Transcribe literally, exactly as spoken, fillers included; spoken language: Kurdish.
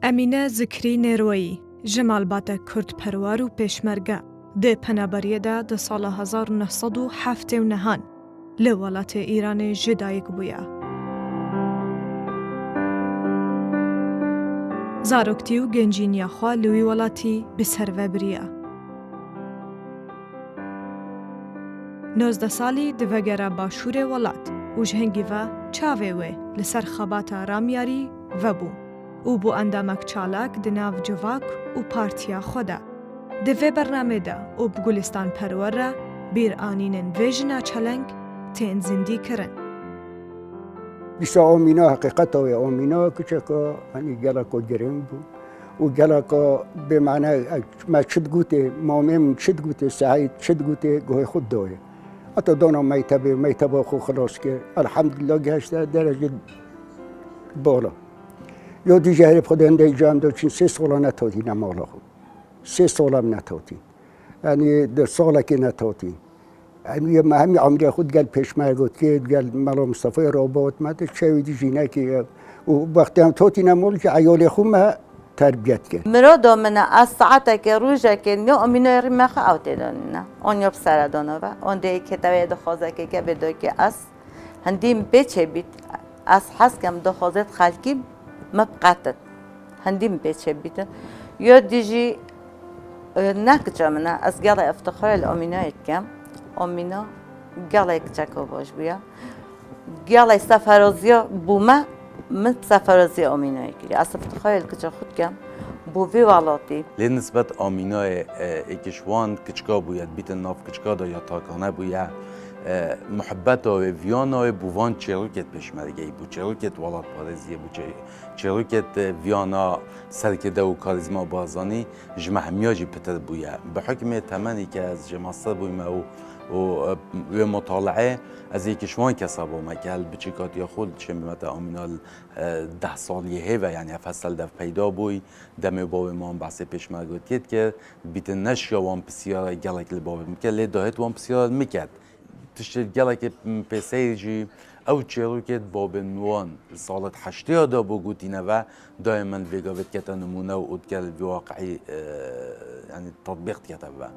Emîne Zikrî Nêrweyî ji malbatek kurdperwer û pêşmerge di penaberiyê de di sala hezar û neh sed û heftê û nehan li welatê Îranê ji dayik bûye. Zaroktî û gencîniya xwe li wî welatî bi ser ve biriye. Nozdeh salî divegere başûrê welat û ji hingî ve çavê wê li ser xebata ramyarî vebû û bû endamek çalak di nav civak û partiya xwe de. Di vê bernamê de û bi Gulistan Perwer re bîranînên vê jina çeleng tên zindî kirin. Dîsa Amîna, heqîqeta wê Amîna kiçeka, henî geleka giring bû û geleka bêmane. Me çi digotê, mamê min çi digotê, Seîd çi digotê, guhê xwe didayê. Heta dana mektebê, mekteba xwe xilas kir. Elhamdulillah gihişte derecê bala. Ya dî jî herî xwe de hindek cem de çin sê sala netatîne mala xwe. Sê sala min netatîn. Yanî di salekê netatîn. Em yê me hemî emrê xwe digel pêşmergot kê, digel Mela Mistefayê Rabat me de çewî dî jînekê ye. Û wextê em totîne mol jî eyalê xwe me terbiyet kir. Mirado min e, ez saeteke rojekê ne Omînoyê rî me xwe ew tê donîne. On yop sere donove. On de ê keteweye dixwaze ke ke bê dokê ez. Hindî min pê çêbît. Ez hez kem dixwazêt xelkî min biqetit. Hindî min pê çêbîtin. Yo dî jî e, ne kiça min e. Ez gelê iftixarê li Omînayê dikem. Omîna gelê kiçeka baş bûye. Gelê seferoziya bû me, min seferoziya Omînayê kiriye. Ez iftixarê li kiça xwe dikem. Bo vê welatî. Lê nisbet Amînayê êkişwan kiçika bûye, dibîtin nav kiçika de ya takane bûye. Muhibbeta wê, viyana wê bo van çêrokêt pêşmergeyî bû, çêrokêt welatparêziyê bû, çê- çêrokêt viyana serkirde û karîzma Barzanî ji me hemiya jî pitir bûye. Bi hukmê temenî ke ez ji master bûyme û û wê mutaleê ez êkişwan kesa bûme ke li biçîkatiya xwe li çêmete Amîna deh saliyê hê ve, yanî ev hesel dev peyda bûy. Demê bavê me wan behsê pêşmergotiyê dikir, dibîtin neşiya wan pisyara gelek li bavê min kir, lê dahêt wan pisyara li min ket. Tiştê gelekê pêseyî jî ew çêrokê di babên wan li salet heştêya de bû gotîne ve, dayê min li vê gavê dikete nimûne û dike li vê waqiî, e, yanî tatbîq dikete ve.